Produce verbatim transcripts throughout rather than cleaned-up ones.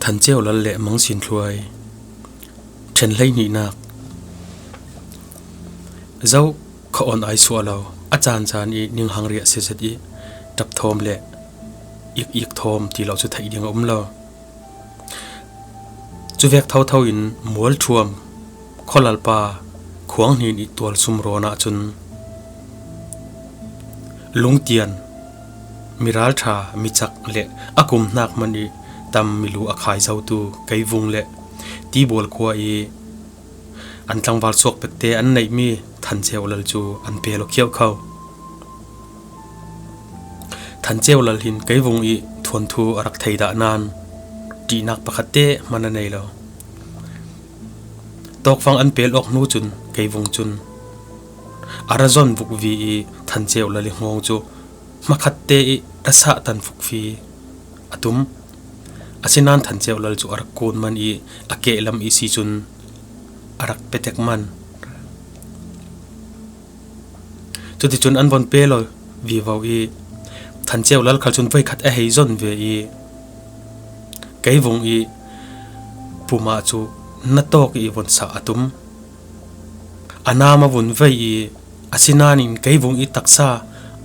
Than Ceu Lal le Mang Sin Thluai. Ṭhen hleihnihnak. Zo kha on ai suah lo, a caan caan i ning hang riah siaset i ṭap thawm le ik ik thawm ti lo cu theih ding a um lo. Cuvek thotho in Mualṭhuam khualalpa khuang hnin i tualsum rawn ahcun lungtian, miralṭha, micak le a kum hnak hmanh i tam milu a khai zotu Keivung le Tibual khua i an tlangval suak pekte an neihmi Than Ceu Lal cu an pel aw khiauh kho. Than Ceu Lal hin Keivung i thuanthu a rak thei dah nain ṭihnak pakhat te hman a nei lo. Tawkfang an pel awk hnu cun Keivung cun a ra zon vukvi i Than Ceu Lal i hngawng cu hmakhat te i ṭasah tan vukvi a tum. Asinain Than Ceu Lal cu a rak kun man i a kehlam i si cun a rak petek man. Cuticun an von pe lo vivo i Than Ceu Lal khal cun voikhat a hei zon ve i Keivung i pum ah cu na tawk i von sah a tum. A nam a vun vei i asinain Keivung i taksa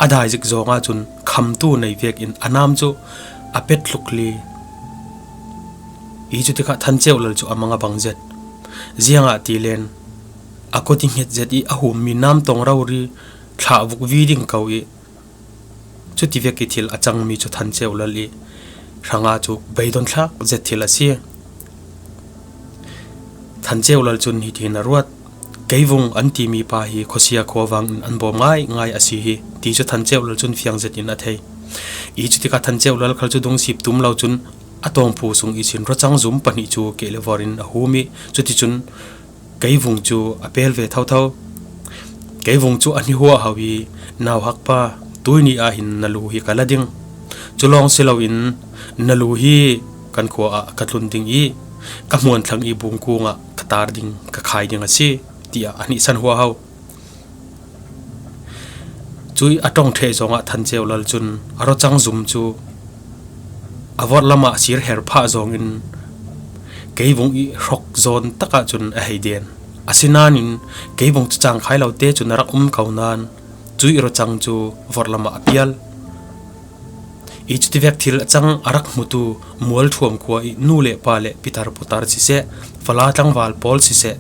a dai zik zong ahcun khamtu nei vekin a nam cu a pet hlukli i cutikah Than Ceu Lal cu a mang a bang zet. Ziangahtile a kut i hnget zet i a hummi nam tong rori thlah vukvi ding ko i cutivek i thil a cangmi cu Than Ceu Lal i hrangah cu beidon thlak zet thil a si. Than Ceu Lal cun hitin a ruat, Keivung an timi pa hi khuasia khuavang in an bawm ngaingai a si hi, ti cu Than Ceu Lal cun fiang zetin a thei. I cutikah Than Ceu Lal khal cu dungsip tum lo cun a tawngphu sung ihsin ruacang zum pahnih cu keh le vor in a hum i cuticun Keivung cu a pel ve thotho. Keivung cu a hnihuah hau i, "Nauhak pa, tuini ah hin na lu hi ka la ding. Cu lawng si loin na lu hi kan khua ah ka tlun ding i ka hmuanthlang i bungkung ah ka tar ding, ka khai ding a si," tiah a hnihsan huahau. Cui a ṭong ṭheh zongah Than Ceu Lal cun a ruacang zum cu a vorhlam ah sir her phah zongin Keivung i hrok zawn takah cun a hei den. Asinain Keivung cu cangkhai lo te cun a rak um ko nain cui ruacang cu vorhlam ah a pial. I cutivek thil a cang a rak hmutu Mualṭhuam khua i nu le pa le pitar putar siseh, fala tlangval pawl siseh,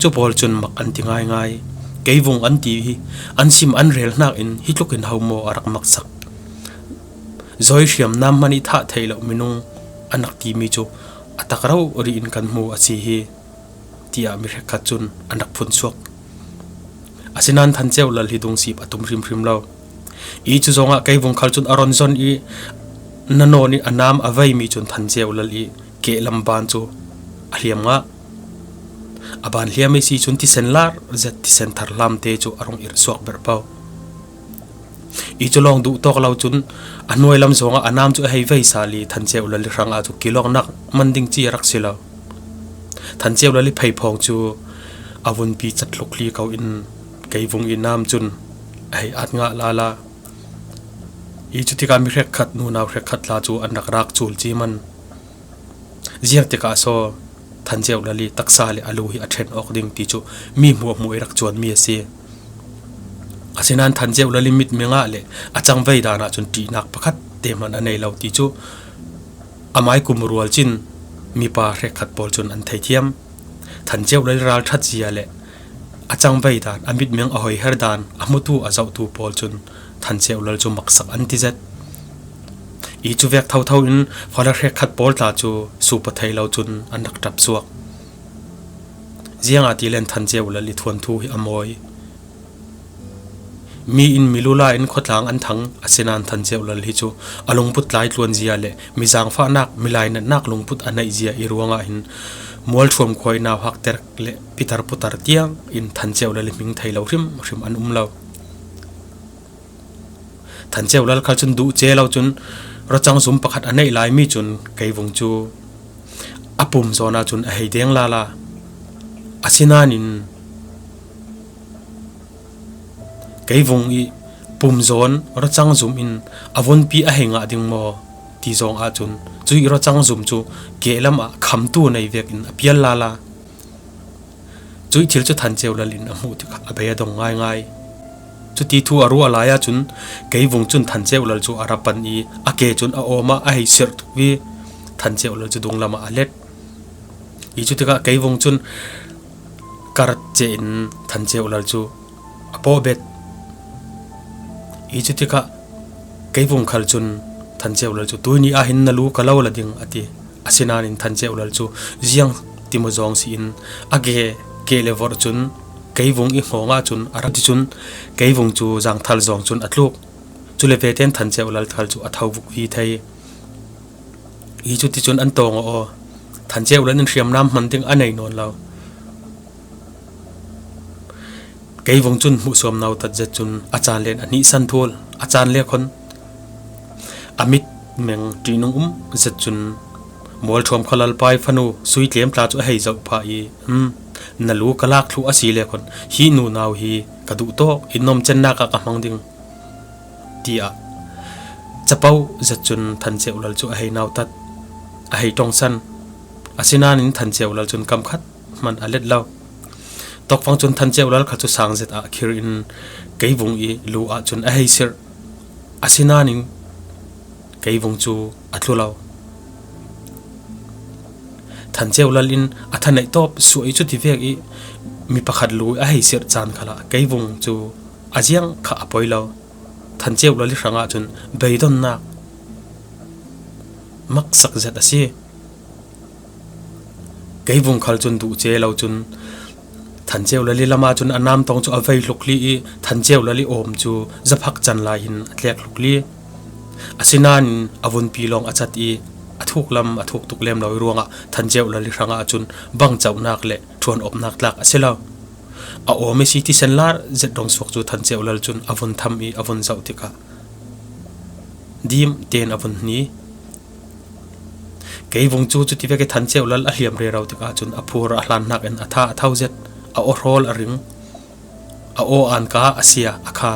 cu pawl cun mak an ti ngaingai. Keivung an ti hi an sim an rel hnakin hi tlukin ho maw a rak maksak? Zawi hriamnam hmanh i thah theih loh minung an rak timi cu a tak rori in kan hmu a si hi, tiah mi hrekkhat cun an rak phunsuak. Asinain Than Ceu Lal hi dungsip a tum hrimhrim lo. I cu zongah Keivung khal cun a ron zon i na nawn i a nam a veimi cun Than Ceu Lal i kehlam ban cu a hliam ngah. A ban hliam i si cun thisen lar zet, thisen thar hlam te cu a rung irh suak ber paoh. I cu lawng duh tawk lo cun a hnuai lam zongah a nam cu a hei vei sal i Than Ceu Lal i hrangah cu kilawknak man ding ci a rak si lo. Than Ceu Lal i pheiphawng cu a vunpi cat hlukli ko in Keivung i nam cun a hei at ngah lala. I cutikah mi hrekkhat, nunau hrekkhat tla cu an rak rak cul ci man. Ziang tikah saw Than Ceu Lal i taksa le a lu hi a ṭhen awk ding ti cu mi hmuahhmuah i rak cuanmi a si. Asinain Than Ceu Lal i mitmeng ah le a cangvei dan ah cun ṭihnak pakhat te hmanh a nei lo ti cu amai kum rual cin mipa hrekkhat pawl cun an theithiam. Than Ceu Lal i ralṭhat zia le a cangvei dan, a mitmeng a hoiher dan a hmutu a zohtu pawl cun Than Ceu Lal cu maksak an ti zet. I cuvek thotho in fala hrekkhat pawl tla cu supa thei lo cun an rak ṭap suak. Ziangahtile Than Ceu Lal i thuanthu hi a mawi. Mi in milula in khuatlang an thang, asinain Than Ceu Lal hi cu a lungput tlai tluan zia le mi zaangfahnak, mi lainatnak lungput a neih zia i ruangah hin Mualṭhuam khua i nauhak terek le pitar putar tiang in Than Ceu Lal i hming thei lo hrimhrim an um lo. Than Ceu Lal khal cun duh ce lo cun ruacang zum pakhat a neih laimi cun Keivung cu a pum zawn ahcun a hei deng lala. Asinain Keivung i pum zawn ruacang zum in a vunpi a hei ngah ding maw ti zawng ahcun cuih rawcang zum cu kehlam ah khamtu nei vekin a pial lala. Cuih thil cu Than Ceu Lal in a hmuh tikah a bei a dong ngaingai. Cuti thu a ruah lai ahcun Kei Vung cun Than Ceu Lal cu a ra pan i a ke cun a awm ah a hei sirh tuk i Than Ceu Lal cu dunglam ah a let. I cutikah Kei Vung cun kar ceh in Than Ceu Lal cu a pawh bet. I cutikah Kei Vung khal cun Than Ceu Lal cu, "Tuini ah hin na lu ka lo la ding," a ti. Asinain Than Ceu Lal cu ziang timu zawng si in a ke keh le vorh cun Kei Vung i hngawng ahcun a rak ti cun Kei Vung cu zangthal zawng cun a tluk. Cule vete in Than Ceu Lal khal cu a tho vuk vi thei. Hi cu ticun an tawng aw. Than Ceu Lal in hriamnam hman ding a nei nawn lo. Kei Vung cun hmuhsuam nautat zet cun a caan len a hnihsan thul, a caan le khon a mit meng ṭihnung um zet cun mualṭhuam khualalpai fanu sui tlem tla cu a hei zoh pah i, "Hmm, na lu ka lak thluh a si le khon hi nunau hi ka duh tawk, in nomcennak ah ka hmang ding," tiah capo zet cun Than Ceu Lal cu a hei nautat, a hei ṭongsan. Asinain Than Ceu Lal cun kam khat hmanh a let lo. Tawkfang cun Than Ceu Lal kha cu sang zet ah khir in Kei Vung i lu ah cun a hei sirh. Asinain Kei Vung cu a tlu lo. Than Ceu Lal in a thaneih tawp suah i cuti vek i mi pakhat lu a hei sirh caan khalah Kei Vung cu a ziang kha a poi lo. Than Ceu Lal i hrangah cun beidonnak maksak zet a si. Kei Vung khal cun duh ce lo cun Than Ceu Lal i lam ah cun a nam tawng cu a vei hluk li i Than Ceu Lal i awm cu zaphak can lai hin a tlek hluk li. Asinain a vunpi lawng a cat i a thuk lam a thuk tuk lem lo i ruangah Than Ceu Lal i hrangah cun bangcohnak le ṭhuanawpnak tlak a si lo. A awm i si thisen lar zet dong suak cu Than Ceu Lal cun a vun tham i a vun zoh tikah dim tein a vun hni. Kei Vung cu cuti vek i Than Ceu Lal a hliam rero tikah cun a phur a hlan hnakin a tha a tho zet, a aw hrawl a ring, a aw aan ka a sia a kha.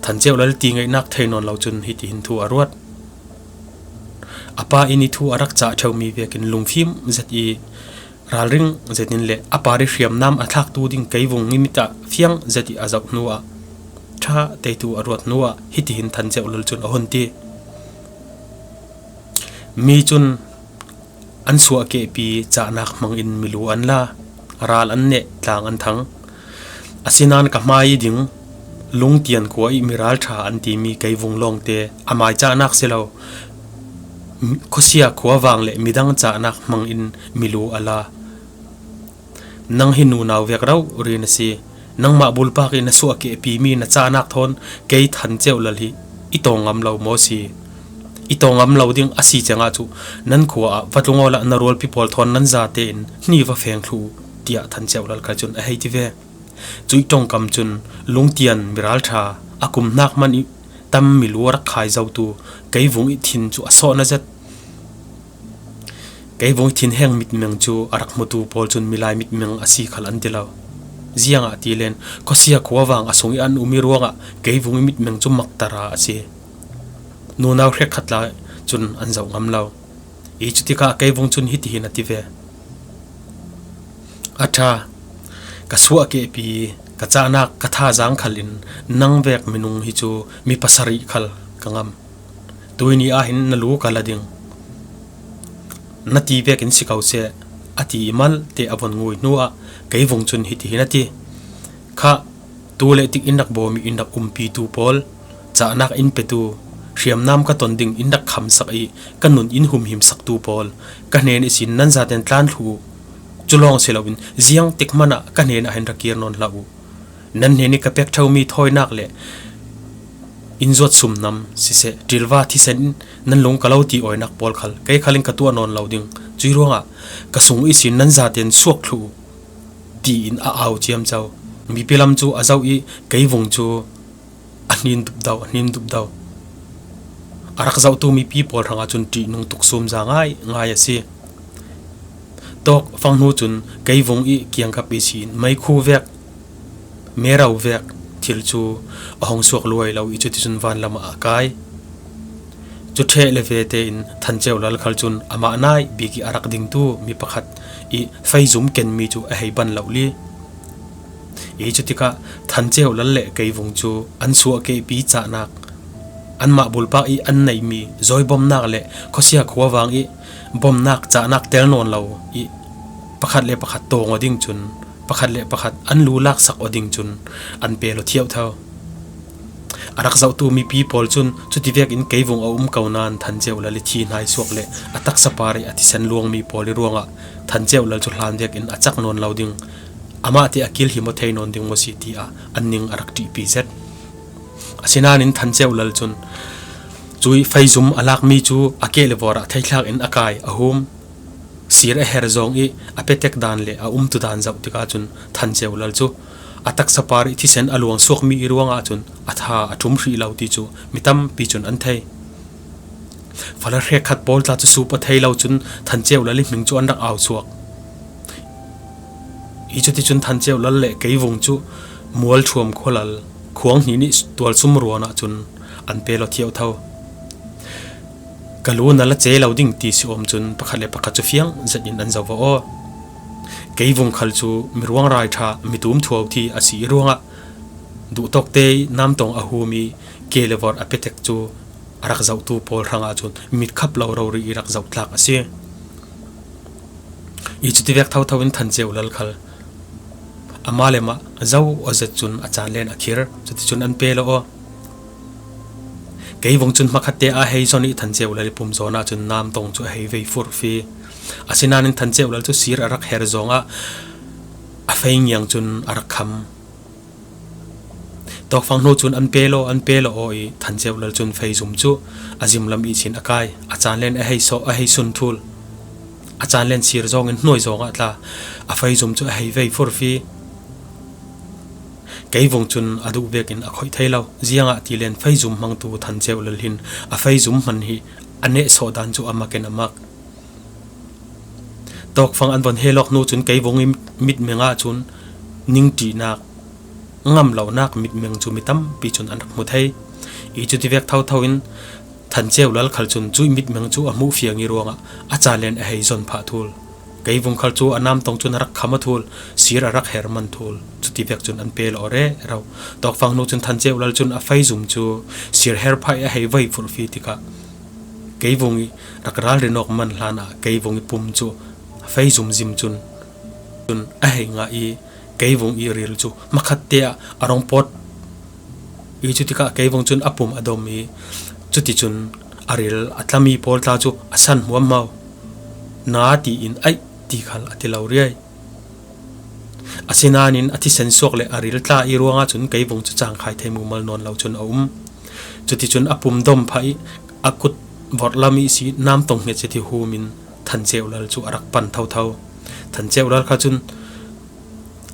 Than Ceu Lal ti ngeihnak thei nawn lo cun hitihin thu a ruat. A pa in i thu a rak cah ṭheumi vekin lungfim zet i ralring zetin le a par i hriamnam a thlaktu ding Kei Vung i mit ah fiang zet i a zoh hnuah ṭha teitu a ruat hnuah hitihin Than Ceu Lal cun a hun ti. Mi cun an suahkehpi cahnak hmangin milu an la, ral an neh, tlang an thang. Asinain ka hmai i ding Lungtian khua i miralṭha an timi Kei Vung lawngte a mai cahnak si lo, khuasia khua vang le midang cahnak hmangin milu a la. Nang hi nunau vek rori na si. Nangmah bulpak i na suahkehpimi na cahnak thawn kei Than Ceu Lal hi i tawng ngam lo maw si? I tawng ngam lo ding a si cengah cu nan khua ah va tlung awla na rualpi pawl thawn nan zate in hni va feng thluh uh, tiah Than Ceu Lal khal cun a hei ti ve. Cuih ṭongkam cun Lungtian miralṭha a kum hnak hmanh i tam milu a rak khai zotu Kei Vung i thin cu a sawh na zet. Kei Vung i thinheng mitmeng cu a rak hmutu pawl cun milai mitmeng a si khal an ti lo. Ziangahtile khuasia khua vang a sung i an um i ruangah Kei Vung i mitmeng cu maktar a si. Nunau hrekkhat lai cun an zoh ngam lo. I cutikah Kei Vung cun hitihin a ti ve. A ṭha, ka suahkehpi, ka cahnak, ka thazaang khal in nang vek minung hi cu mi pasarih khal ka ngam. Tuini ah hin na lu ka la ding. Na ti vekin si ko seh, a ti i malte a von ngui hnuah Kei Vung cun hitihin a ti. Kha, tu le tik in rak bawm i in rak umpitu pawl, cahnak in petu, hriamnam ka ton ding in rak khamsak i ka nun in humhimsaktu pawl, ka hnen ihsin nan zaten tlan thluh uh. Cu lawng si loin ziang tik hmanh ah ka hnen ah hin ra kir nawn hlah uh. Nan hnen i ka pek ṭheumi thawinak le in zuat sumnam siseh, ṭilva thisen in nan lung ka lo ti awinak pawl khal kei khal in ka tuah nawn lo ding. Cuih ruangah ka sung ihsin nan zaten suak thluh uh, tiin a au ciamco. Mipi lam cu a zoh i Kei Vung cu a hnin dupdo, a hnin dupdo. A rak zohtu mipi pawl hrangah cun ṭihnung tuksum za ngai ngai a si. Tawk fang hnu cun Kei Vung i kiangkap ihsin meikhu vek, mero vek thil cu a hong suak luai lo i cuticun vanlam ah a kai. Tuṭheh le vete in Than Ceu Lal khal cun amah nai bik ih a rak dingtu mi pakhat ih feizum kenmi cu a hei ban lo li. Ih cutikah Than Ceu Lal le Kei Vung cu an suahkehpi cahnak, anmah bulpak ih an neihmi zawibawmnak le khuasia khuavang ih bawmnak cahnak tel nawn lo ih pakhat le pakhat tawng aw ding cun, pakhat le pakhat an lu laksak aw ding cun an pel aw thiauhtho. A rak zohtu mipi pawl cun cuti vekin Kei Vung a um ko nain Than Ceu Lal ih thi hnai suak le a taksa par ih a thisen luangmi pawl ih ruangah Than Ceu Lal cu hlan vekin a cak nawn lo ding, amah te a kilhim aw thei nawn ding maw si tiah an ning a rak ṭihpi zet. Asinain Than Ceu Lal cun cuih feizum a lakmi cu a keh le vawr ah theithlak in a kai a hum. Sir a her zawng ih a petek dan le a umtu dan zoh tikah cun Than Ceu Lal cu a taksa par ih thisen a luang suakmi ih ruangah cun a tha a ṭum hrih lo ti cu mi tampi cun an thei. Fala hrekkhat pawl tla cu suup a thei lo cun Than Ceu Lal ih hming cu an rak au suak. Ih cuticun Than Ceu Lal le Kei Vung cu Mualṭhuam khualal khuang hnih nih tualsum ruan ahcun an pel aw thiauhtho. Ka lu na la ce lo ding ti si awm cun pakhat le pakhat cu fiang zetin an zoh aw. Kei Vung khal cu miruang raiṭha, mi tum thuau thi a si ih ruangah duhtawkte ih namtong a hum ih keh le vawr a petek cu a rak zohtu pawl hrangah cun mitkhap lo rori ih rak zohtlak a si. Ih cuti vek thotho in Than Ceu Lal khal amah le mah zoh aw zet cun a caan len a khir, cuticun an pel aw. Kei Vung cun hmakhatte ah a hei zon ih Than Ceu Lal ih pum zawn ahcun namtong cu a hei vei furfi. Asinain Than Ceu Lal cu sir a rak her zawngah a fei ngiang cun a rak kham. Tawkfang hnu cun an pel aw, an pel aw ih Than Ceu Lal cun feizum cu a zimlam ihsin a kai. A caan len a hei sawh, a hei sun thul. A caan len sir zawngin hnuai zawngah tla a feizum cu a hei vei furfi. Kei Vung cun a duh vekin a khoih thei lo. Ziangah tilen feizum hmangtu Than Ceu Lal hin a feizum hman hi a nehsawh dan cu a mak in a mak. Tawkfang an von hel awk hnu cun Kei Vung ih mitmeng ahcun ningṭihnak, ngam lonak mitmeng cu mi tampi cun an rak hmu thei. Ih cuti vek thotho in Than Ceu Lal khal cun cuih mitmeng cu a hmuh fiang ih ruangah a caan len a hei zon phah thul. Kei Vung khal cu a namtong cun a rak kham a thul, sir a rak her man thul. Cuti vek cun an pel aw rero. Tawkfang hnu cun Than Ceu Lal cun a feizum cu sir her phah ih a hei vei furfi tikah Kei Vung ih rak ralrin awk man hlanah Kei Vung ih pum cu a feizum zim cun, cun a hei ngah ih Kei Vung ih ril cu hmakhatte ah a rung pawt ih cutikah Kei Vung cun a pum a dom ih cuticun a ril a tlami pawl tla cu a san hmuahmau. Na tiin aih ti khal a ti lo riai. Asinain a thisen suak le a ril tla ih ruangah cun Kei Vung cu cangkhai thei mumal nawn lo cun a um. Cuticun a pum dom phah ih a kut vorhlam ihsi namtong hnget zet ih hum in Than Ceu Lal cu a rak pan thotho. Than Ceu Lal kha cun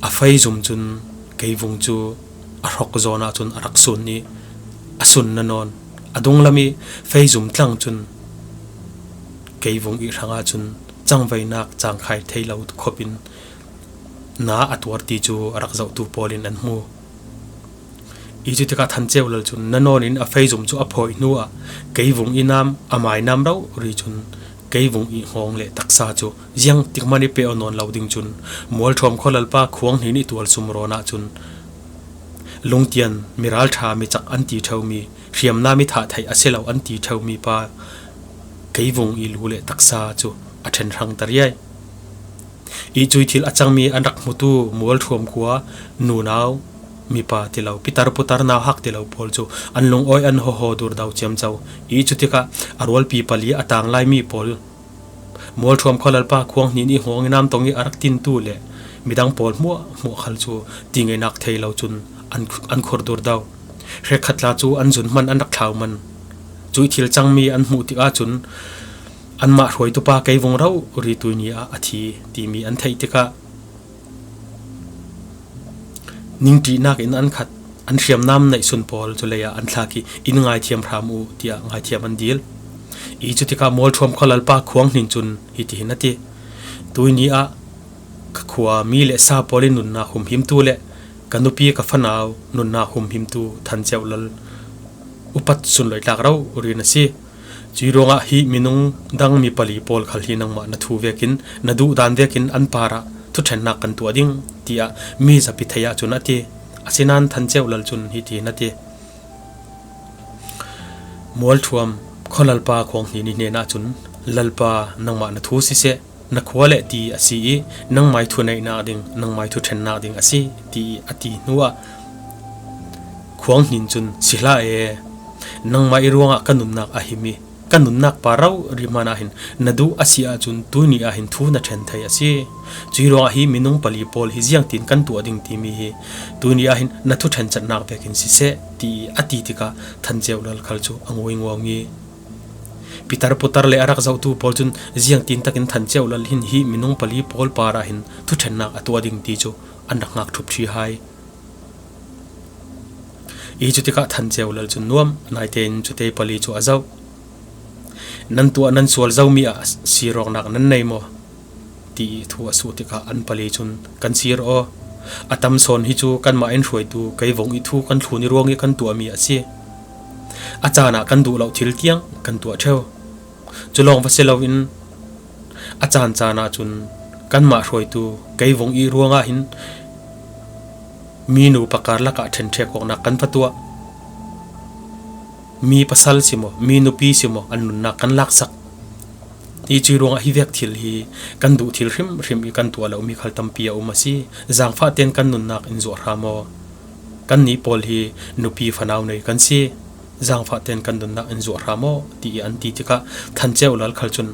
a feizum cun Kei Vung cu a hrawk zawn ahcun a rak sun ih a sun na nawn a dunglam ih feizum tlang cun Kei Vung ih hrangah cun cangveinak cangkhai thei lo khop in na a tuar ti cu a rak zohtu pawl in an hmu. Ih cutikah Than Ceu Lal cun na nawn in a feizum cu a phawi hnu ah Kei Vung ih nam a mai nam rori cun Kei Vung ih hngawng le taksa cu ziang tik hmanh ih pe aw nawn lo ding cun Mualṭhuam khualalpa khuang hnih nih tualsum rawn ahcun lungtian, miralṭha, micak an ti ṭheumi, hriamnam ih thah theih a si lo an ti ṭheumi pa Kei Vung ih lu le taksa cu a ṭhen hrang ta riai. Ih cuih thil a cangmi an rak hmutu Mualṭhuam khua nunau mipa ti lo, pitar putar nauhak ti lo pawl cu an lungawi an hawhaw dur dau ciamco. Ih cutikah a rualpi pali a tang laimi pawl Mualṭhuam khualalpa khuang hnih nih hngawng ih namtong ih a rak tintu le midang pawl hmuahhmuah khal cu tingeihnak thei lo cun an, an khur dur dau. Hrekkhat tla cu an zun hman an rak thlau man. Cuih thil cangmi an hmuh tikah cun anmah hruaitupa Kei Vung rori tuihni ah a thi timi an theih tikah ningṭihnak in an khat, an hriamnam neihsun pawl cu lei ah an thlak ih in ngaithiam hram uh tiah ngaithiam an dil. Ih cutikah Mualṭhuam khualalpa khuang hnih cun hitihin a ti, tuihni ah ka khua mi le sa pawl ih nunnak humhimtu le ka nupi ka fanau nunnak humhimtu Than Ceu Lal upat sunloitlak rori na si. Cui ruangah hih minung dang mi pali pawl khal hi nangmah na thu vekin, na duh dan vekin an parah thuṭhennak kan tuah ding, tiah mi zapi thei ahcun a ti. Asinain Than Ceu Lal cun hiti hin a ti: Mualṭhuam khualalpa Khuang Hnin ih hnenah cun, Lalpa, nangmah na thu siseh, na khua le ti a si ih, nangmah ih thuneihnak ding, nangmah ih thuṭhennak ding a si, ti a ti hnuah Khuang Hnin cun, Si hlah e, nangmah ih ruangah ka nunnak a him ih, ka nunnak pa rori hmanh ah hin na duh a si ahcun tuihni ah hin thu na ṭhen thei a si. Cui ruangah hi minung pali pawl hi ziangtin kan tuah ding timi hi tuihni ah hin na thuṭhen catnak vekin siseh, ti a ti tikah Than Ceu Lal khal cu a nguinguang ih, pitar putar le a rak zohtu pawl cun ziangtin takin Than Ceu Lal hin hi minung pali pawl parah hin thuṭhennak a tuah ding ti cu an rak ngak ṭhup ṭhi hai. Ih cutikah Than Ceu Lal cun nuam naite in cute pali cu a zoh. Nan tuah nan sual zomi ah sirawknak nan nei maw? Ti ih thu a suh tikah an pali cun, Kan sir aw. A tam sawn hi cu kanmah in hruaitu kei vung ih thu kan thlun ih ruang ih kan tuahmi a si. A caan ah kan duh loh thil tiang kan tuah ṭheu. Cu lawng va si loin a caan caan ahcun kanmah hruaitu kei vung ih ruangah hin minu pakar lakah ṭhenṭhek awknak kan va tuah. Mi pasal si maw, mi nupi si maw, an nunnak kan laksak. Ih cuih ruangah hi vek thil hi kan duh thil hrimhrim ih kan tuah lomi khal tampi a um a si. Zaangfah tein kan nunnak in zuah hram aw. Kannih pawl hi nupi fanau nei kan si. Zaangfah tein kan nunnak in zuah hram aw, ti ih an ti tikah Than Ceu Lal khal cun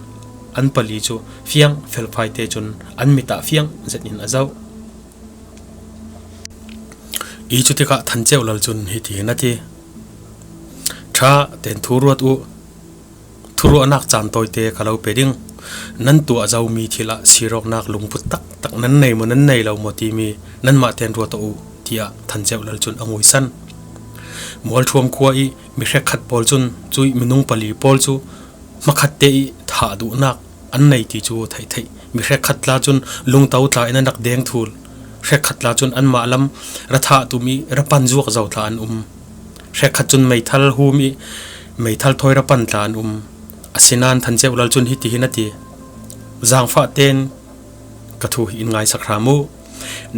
an pali cu fiang felfai te cun an mit ah fiang zet in a zoh. Ih cutikah Than Ceu Lal cun hiti hin a ti: Ṭha tein thu ruat uh. Thuruahnak caan tawite ka lo pe ding. Nan tuah zomi thil ah sirawknak lungput taktak nan nei maw, nan nei lo maw timi nanmah tein ruat aw uh, tiah Than Ceu Lal cun a nguisan. Mualṭhuam khua ih mi hrekkhat pawl cun cuih minung pali pawl cu hmakhatte ih thah duhnak an nei ti cu theihtheih. Mi hrekkhat tla cun lungto tla in an rak deng thul. Hrekkhat tla cun anmah lam ra thah tum ih ra pan zuak zo tla an um. Hrekkhat cun meithal hum ih meithal thawi ra pan tla an um. Asinain Than Ceu Lal cun hiti hin a ti: Zaangfah tein ka thu hi in ngaisak hram uh.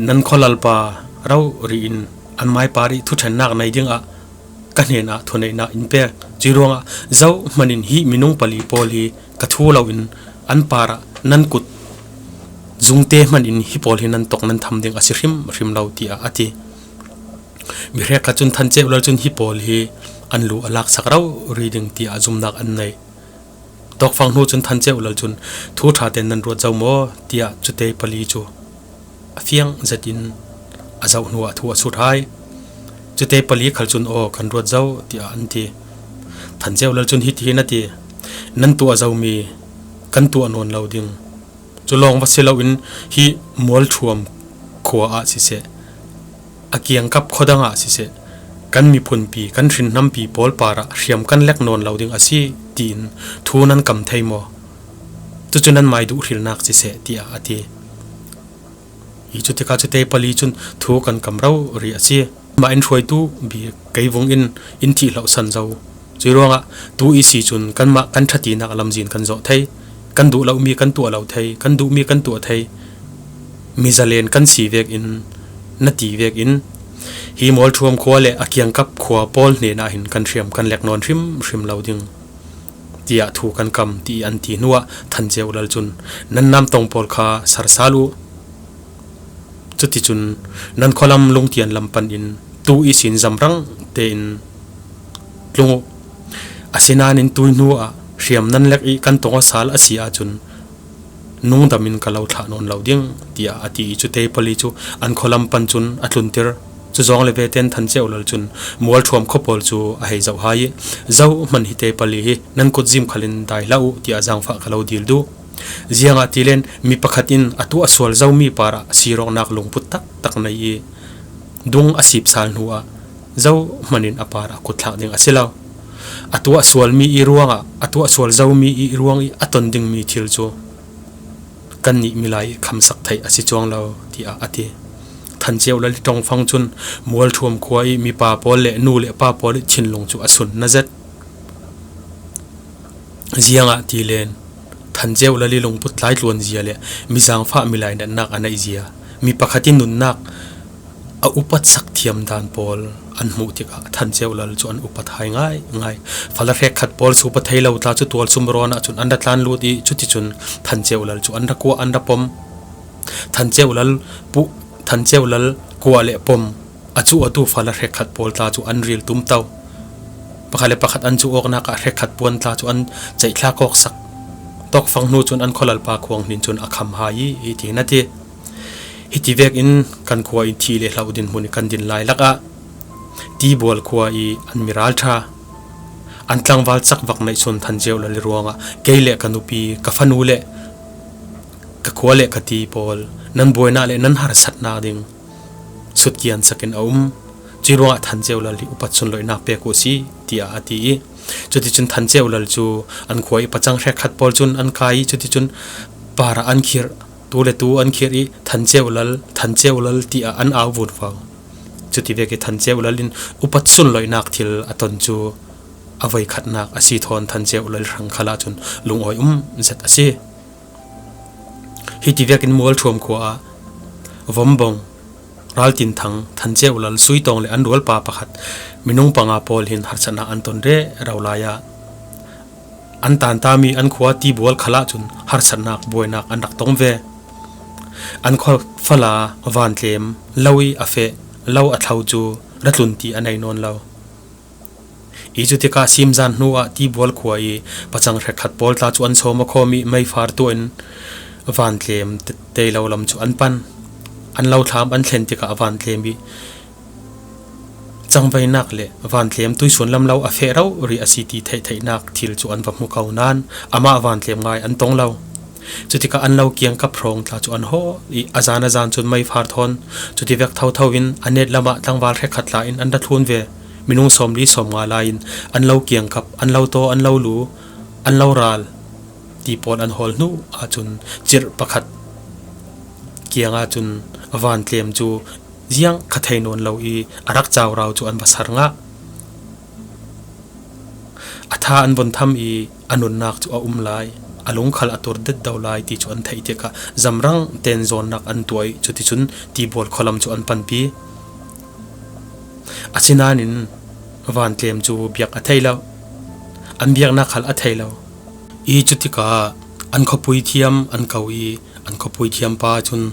Nan khualalpa rori in anmai par ih thuṭhennak nei dingah ka hnenah thuneihnak in pek. Cui ruangah zohhmanh in hih minung pali pawl hi ka thu loin an parah nan kut zungte hmanh in hi pawl hi nan tawk nan tham ding a si hrimhrim lo, tiah a ti. Mi hrekkhat cun Than Ceu Lal cun hi pawl hi an lu a laksak rori ding tiah zumnak an neih. Tawkfang hnu cun Than Ceu Lal cun, Thu ṭha tein nan ruat zo maw? Tiah cute pali cu a fiang zetin a zoh hnuah thu a sut hai. Cute pali khal cun, Aw, kan ruat zo, tiah an ti. Than Ceu Lal cun hiti hin a ti: Nan tuah zomi kan tuah nawn lo ding. Cu lawng va si loin hih Mualṭhuam khua ah siseh, a kiangkap khuadang ah siseh, kan miphunpi, kan hrinhnampi pawl parah hriam kan lek nawn lo ding a si, tiin thu nan kam thei maw? Cucu nanmai duh hrilnak siseh, tiah a ti. Hi cu tikah cute pali cun, Thu kan kam rori a si. Mah in hruaitu bik kei vung in in thih hlohsan zo. Cui ruangah tu ihsi cun kanmah kan ṭhatinak lamzin kan zawh thei. Kan duh lomi kan tuah lo thei, kan duhmi kan tuah thei. Mi zalen kan si vekin, na ti vekin, hi Mualṭhuam khua le a kiangkap khua pawl hnenah hin kan hriam kan lek nawn hrimhrim lo ding, tiah thu kan kam, ti an ti hnuah Than Ceu Lal cun, Nan namtong pawl kha sarsal uh. Cuticun nan khualam lungtian lam pan in tu ihsin zamrang tein tlung uh. Asinain tui hnu ah hriam nan lek ih kan tong aw sal a si ahcun nungdam in ka lo thlah nawn lo ding, tiah a ti ih cute pali cu an khualam pan cun a tlunter. Cuzawng le vete in Than Ceu Lal cun Mualṭhuam khua pawl cu a hei zoh hai ih, Zohhmanh hite pali hi nan kutzim khal in dai hlah uh, tiah zaangfah ka lo dil duh. Ziangahtile mi pakhat in a tuah sual zomi parah sirawknak lungput taktak nei ih dung a sip sal hnuah zohhmanh in a parah kut thlak ding a si lo. A tuah sualmi ih ruangah, a tuah sual zomi ih ruang ih a ton dingmi thil cu kannih milai ih khamsak theih a si cuang lo, tiah a ti. Than Ceu Lal ih ṭongfang cun Mualṭhuam khua ih mipa pawl le nu le pa pawl ih thinlung cu a sun na zet. Ziangah ti len, Than Ceu Lal i lungput tlai tluan zia le mi zangfah mi lainatnak a neih zia, mi pakhat i nunnak a upatsak thiam dan pawl an hmuh tikah Than Ceu Lal cu an upat hai ngaingai. Fala hrekkhat pawl supa thei lo tla cu tualsum rawn ah cun an ra tlan lut i cuticun Than Ceu Lal cu an ra kuah, an ra pom. Than Ceu Lal puh, Than Ceu Lal kuah le pom a cuhawtu fala hrekkhat pawl tla cu an ril tumto. Pakhat le pakhat an cuh awknak ah hrekkhat puan tla cu an ceihthlak awksak. Tawkfang hnu cun an khualalpa khuang hnin cun a kham hai i, i tiin a ti. Hiti vekin kan khua in thih le hloh dinhmun i kan din lai lakah Tibual khua i an mi ralṭha, an tlangval cakvak neihsun Than Ceu Lal i ruangah kei le ka nupi, ka fanu le ka khua le ka ti pawl nan buainak le nan harsatnak ding sutkian sakin a um. Cuih ruangah Than Ceu Lal hi upat sunloihnak pek uh a si, tiah a ti i, cuticun Than Ceu Lal cu an khua i pacang hrekkhat pawl cun an kai i, cuticun par ah an khirh, tu le tu an khirh i, Than Ceu Lal, Than Ceu Lal, tiah an au vunvau. Cuti vek i Than Ceu Lal in upat sunloihnak thil a ton cu a voikhatnak a si thawn Than Ceu Lal hrang khal ahcun lungawi um zet a si. Hiti vekin Mualṭhuam khua ah Vombong, Raltinthang, Than Ceu Lal, Suitawng le an rualpa pakhat, minung panga pawl hin harsatnak an ton rero lai ah an tantami an khua Tibual khal ahcun harsatnak buainak an rak tong ve. An khua fala Vantlem lo i a feh, lo a thlo cu ra tlun ti a nei nawn lo. I cutikah simzan hnu ah Tibual khua i pacang hrekkhat pawl tla cu an sawm a khawm i meifar tuah in Vantlem te-, tei lo lam cu an pan. An lo thlam an thlen tikah Vantlem i cangveinak le Vantlem tuisuan lam lo a feh rori a si ti theihtheihnak thil cu an va hmu ko nain amah Vantlem ngai an tong lo. Cutikah an lo kiangkap hrawng tla cu an hawl i a zan a zan cun meifar thawn cuti vek thotho in a net lamah tlangval hrekkhat tla in an ra thlun ve. Minung sawmli sawmnga lai in an lo kiangkap, an lo taw, an lo lu, an lo ral ti pawl an hawl hnu ahcun cirh pakhat kiang ahcun Vantlem cu ziang kha thei nawn lo i a rak caurau cu an va ser ngah. A tha an vun tham i a nunnak cu a um lai, a lung khal a tur detdo lai ti cu an theih tikah zamrang ten zawnnak an tuah i cuticun Tibual khualam cu an panpi. Asinain Vantlem cu biak a thei lo, an biaknak khal a thei lo i cutikah an khuapui thiam an ko i an khuapui thiam pa cun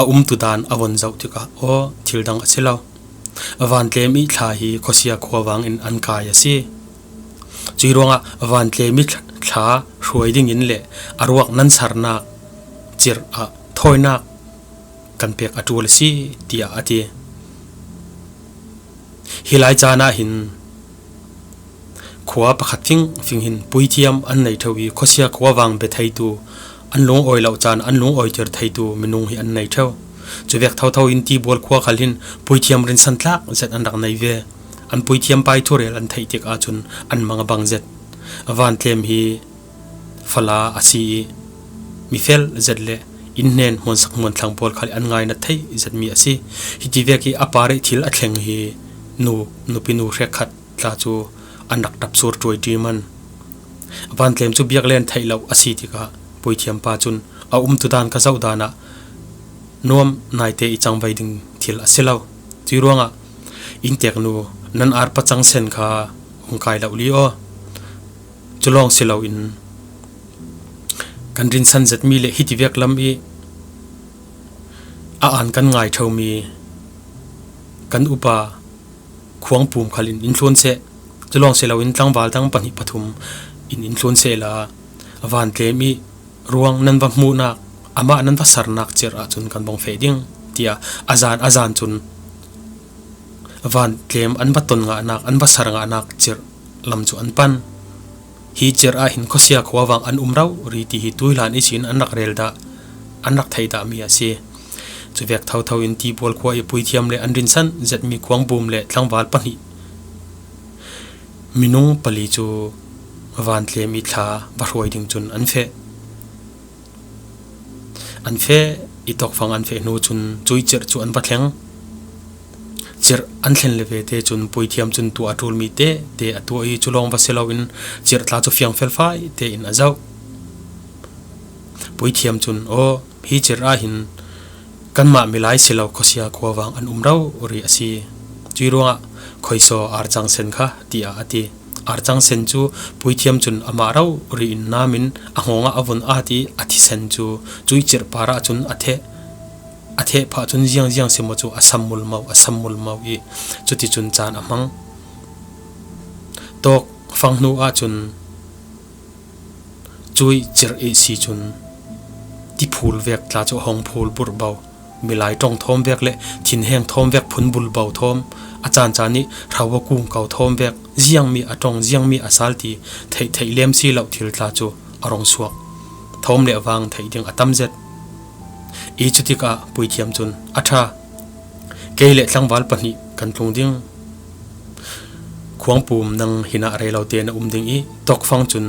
a umtu dan a von zoh tikah aw, thil dang a si lo. Vantlem i thla hi khuasia khua vang in an kai a si. Cuih ruangah Vantlem i thla hruai dingin le a ruak nan sernak cirh ah thawinak kan pek a ṭul a si, tiah a ti. Hi lai caan ah hin khua pakhat fingfing hin puithiam an nei ṭheu i khuasia khua vang bia theitu, an lungawi lo caan an lungawiter theitu minung hi an nei ṭheu. Cuvek thotho in Tibual khua khal hin puithiam rinsan tlak zet an rak nei ve. An puithiam pai thurel an theih tik ahcun an mang a bang zet. Vantlem hi fala a si i mifel zet le innhnen hmuansak hmuanthlang pawl khal an ngainat thei zetmi a si. Hiti vek i a par i thil a thleng hi nu, nupi nu hrekkhat tla cu an rak ṭap sur ṭuai ṭi man. Vantlem cu biaklen theih lo a si tikah puithiam pa cun a umtu dan ka zoh dan ah nuam naite i cangvei ding thil a si lo. Cuih ruangah innteknu, nan ar pacang sen kha hung kai lo li aw. Cu lawng si loin kan rinsan zetmi le hiti vek lam i a aan kan ngai ṭheumi kan upa khuangpum khal in in thlun seh. Cu lawng si loin tlangval dang pahnih pathum in in thlun sehla Vantlem i ruang nan va hmuhnak, amah nan va sernak cirh ahcun kan bawng feh ding, tiah a zan a zan cun Vantlem an va ton ngahnak, an va ser ngahnak cirh lam cu an pan. Hi cirh ah hin khuasia khua vang an um rori ti hi tuihlan ihsin an rak rel dah, an rak theih dahmi a si. Cuvek thotho in Tibual khua i puithiam le an rinsan zetmi khuangpum le tlangval pahnih, minung pali cu Vantlem i thla va hruai ding cun an feh. An feh i tawkfang an feh hnu cun cuih cirh cu an va thleng. cirh an thlen le ve te cun Puithiam cun tuah a ṭul mi te te a tuah i, cu lawng va si loin cirh tla cu fiang felfai tein a zoh. Puithiam cun, "Aw, hi cirh ah hin kanmah milai si lo khuasia khuavang an um rori a si. Cuih ruangah khoisaw arcang sen kha," tiah a ti. Arcang sen cu Puithiam cun amah rori in nam in a hngawng ah a vun at i a thisen cu cuih cirh par ah cun a theh. A theh phah cun ziangziang si maw cu a sam mulmau, a sam mulmau i cuticun caan a hmang. Tawk fang hnu ahcun cuih cirh ihsi cun tiphul vek tla cu a hong phul burhbo, milai ṭong thawm vek le thinheng thawm vek phun bulbo thawm, a caancaan ih hrawh a kungko thawm vek, ziangmi a ṭong, ziangmi a sal ti theih theih lem si lo thil tla cu a rung suak thawm le vang theih ding a tam zet. I cutikah Puithiam cun, "A ṭha, kei le tlangval pahnih kan tlung ding. Khuangpum, nang hinah rei lo te na um ding i tawkfang cun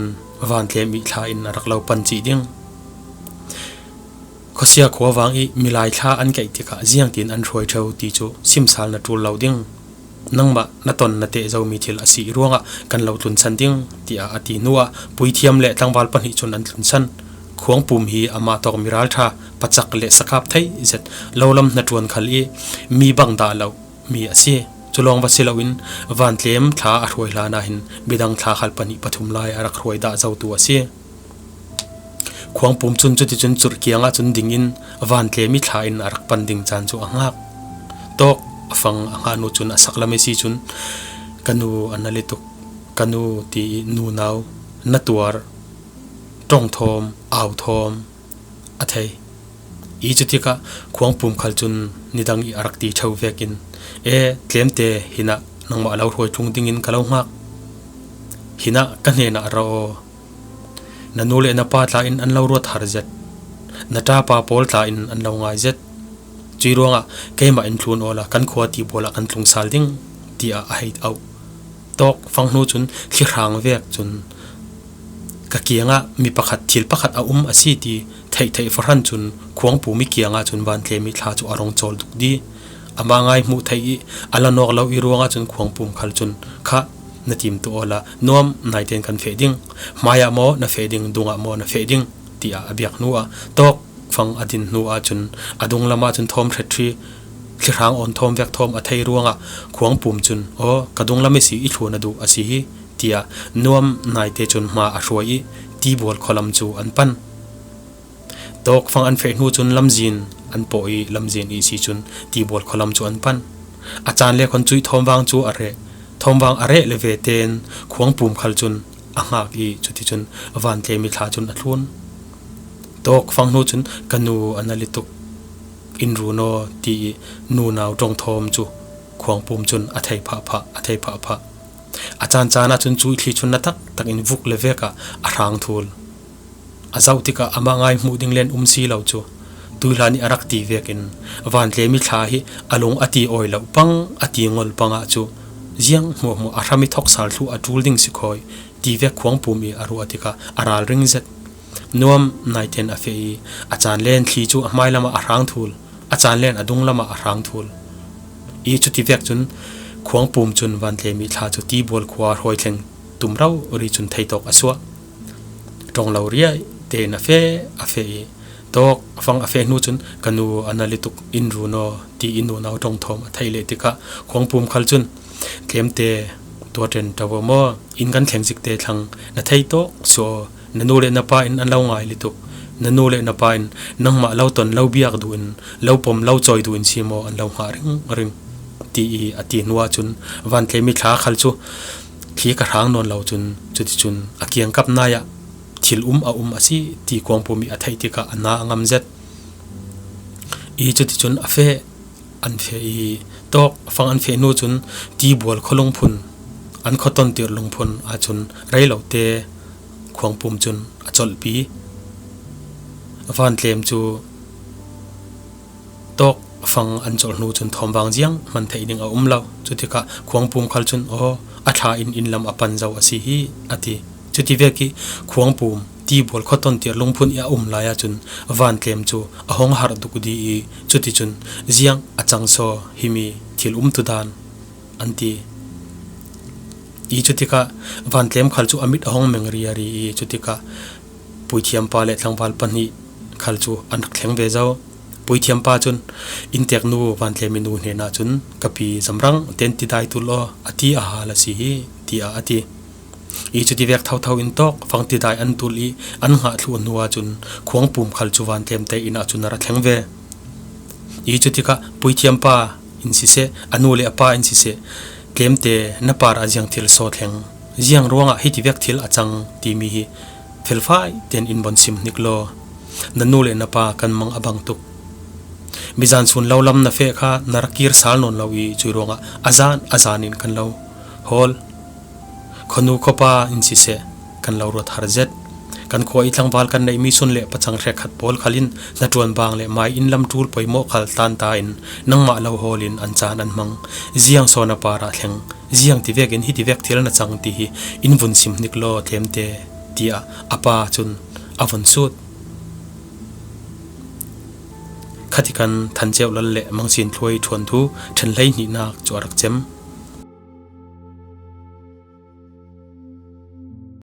vantlem ih thla in a rak lo pan cih ding. Khuasia khuavang ih milai thla an kaih tikah ziangtin an hruai ṭheu ti cu simsal na ṭul lo ding. Nangmah na ton na teh zomi thil a si ih ruangah kan lo tlunsan ding," tiah a ti hnuah Puithiam le tlangval pahnih cun an tlunsan. Khuangpum hi amah tawk miralṭha pacak le sakap thei zet, lo lam hnaṭuan khal ih mi bang dah lo mi a si. Cu lawng va si loin vantlem thla a hruai hlan ah hin midang thla khal pahnih pathum lai a rak hruai dah zotu a si. Khuangpum cun cuticun curh kiangah cun dingin vantlem ih thla in a rak pan ding caan cu a hngak. Tawk a fang a hngah hnu cun a sak lam ihsi cun, "Ka nu a nal ih tuk, ka nu," ti ih nunau na tuar ṭong thawm, au thawm a thei. I cutikah Khuangpum khal cun nidang ih a rak ti ṭheu vekin, "E, tlemte, hinah nangmah lo hruai tlung dingin ka lo hngak. Hinah ka hnenah ra aw. Na nu le na pa tla in an lo ruat har zet. Na ṭapa pawl tla in an lo ngai zet. Cuih ruangah keimah in thlun awla kan khua tibual ah kan tlung sal ding," tiah a hei auh. Tawk fang hnu cun thlihrang vek cun, "Ka kiangah mi pakhat, thil pakhat a um a si," ti theihtheih fahran cun Khuangpum ih kiangah cun vantlem ih thla cu a rung cawl dukdi. Amah ngai hmuh theih ih a la nawk lo ih ruangah cun Khuangpum khal cun, "Kha, na tim tu awla nuam naitein kan feh ding. Hmaiah maw na feh ding, dungah maw na feh ding?" tiah a biak hnuah tawk fang a din hnuah cun a dunglam ah cun thawm hreṭhri, thlihrang awn thawm vek thawm a thei ruangah Khuangpum cun, "Aw, ka dunglam ihsi ih thlun a duh a si hi," tiah nuam naite cun hma a hruai ih tibual khualam cu an pan. Tawk fang an feh hnu cun lamzin an pawh ih lamzin ihsi cun tibual khualam cu an pan. A caan le khuan cuih thawmvang cu a reh. Thawmvang a reh le ve tein Khuangpum khal cun a hngak ih cuticun vantlem ih thla cun a thlun. Tawk fang hnu cun, "Ka nu a nal ih tuk, in run aw," ti ih nunau ṭong thawm cu Khuangpum cun a thei phahphah, a thei phahphah. A caancaan ah cun cuih thli cun na taktak in vuk le vek ah a hrang thul. A zoh tikah amah ngai hmuh ding len um si lo cu, tuihlan ih a rak ti vekin, "Vantlem ih thla hi a lung a ti awi lo pang, a ti ngol pang ah cu ziang hmuahhmuah a hram ih thawksal thluh a ṭul ding si khawi," ti vek Khuangpum ih a ruah tikah a ralring zet. Nuam naiten a feh ih a caan len thli cu a hmailam ah a hrang thul, a caan len a dunglam ah a hrang thul. Ih cuti vek cun Khuangpum cun vantlem ih thla cu tibual khua hruai thleng tum rori cun theitawk a suah. Ṭong lo riai tein a feh, a feh ih tawk fang a feh hnu cun, "Ka nu a nal ih tuk, in run aw," ti ih nunau ṭong thawm a theih leh tikah Khuangpum khal cun, "Tlemte, tua ṭen ṭo aw maw? Inn kan thleng zik te thlang na thei tawk suah aw. Na nu le na pa in an lo ngai ih tuk. Na nu le na pa in nangmah lo ton lo biak duh in, lo pom lo cawi duh in si maw an lo hngah ringring," ti ih a ti hnuah cun vantlem ih thla khal cu thli ka hrang nawn lo cun, cuticun a kiangkap nai ah thil um a um a si ti Khuangpum ih a theih tikah a na a ngam zet. Ih cuticun a feh, an feh ih tawk fang an feh hnu cun tibual khualungphun, an khuatontir lungphun ahcun rei lo te Khuangpum cun a colhpi. Vantlem cu tawk fang an colh hnu cun thawmvang ziang hman theih ding a um lo. Cutikah Khuangpum khal cun, "Aw, a thla in inn lam a pan zo a si hi," a ti. Cuti vek ih Khuangpum tibual khuatontir lungphun ih a um lai ahcun vantlem cu a hong harh dukdi ih cuticun, "Ziang a cang saw himi? thil umtu dan an ti. I cutikah vantlem khal cu a mit a hong meng riari i cutikah puithiampa le tlangval pahnih khal cu an rak thleng ve zo. Puithiampa cun innteknu vantlem i nu hnenah cun, "Ka pi Zamrang ten tidai tul aw, a ti a hal a si hi," tiah a ti. I cuti vek thotho in tawk fangtidai an tul i an hngah thluh hnu ahcun khuangpum khal cu vantlem te inn ahcun a ra thleng ve. I cutikah puithiampa in siseh, a nu le a pa in siseh, tlemte na parah ziang thil saw thleng, ziang ruangah hiti vek thil a cang timi hi felfai tein in von sim hnik law. Na nu le na pa kan mang a bang tuk. Mizan sun lo lam na feh kha na rak kir sal nawn lo i cui ruangah a zan a zan in kan lo hawl. Khuanu khuapa in siseh kan lo ruat har zet. Kan khua i tlangval kan neihmi sun le pacang hrekkhat pawl khal in hnaṭuan bang le mai in lam ṭul poimawh khal tlanta in nangmah lo hawl in an caan an hmang. Ziang saw na parah thleng, ziang ti vekin hiti vek thil na cang ti hi in vun sim hnik law tlemte, tiah a pa cun a vun sut. Khatikan Than Ceu Lal le Mang Sin Thluai ṭhuanthu ṭhen hleihnihnak cu a rak cem.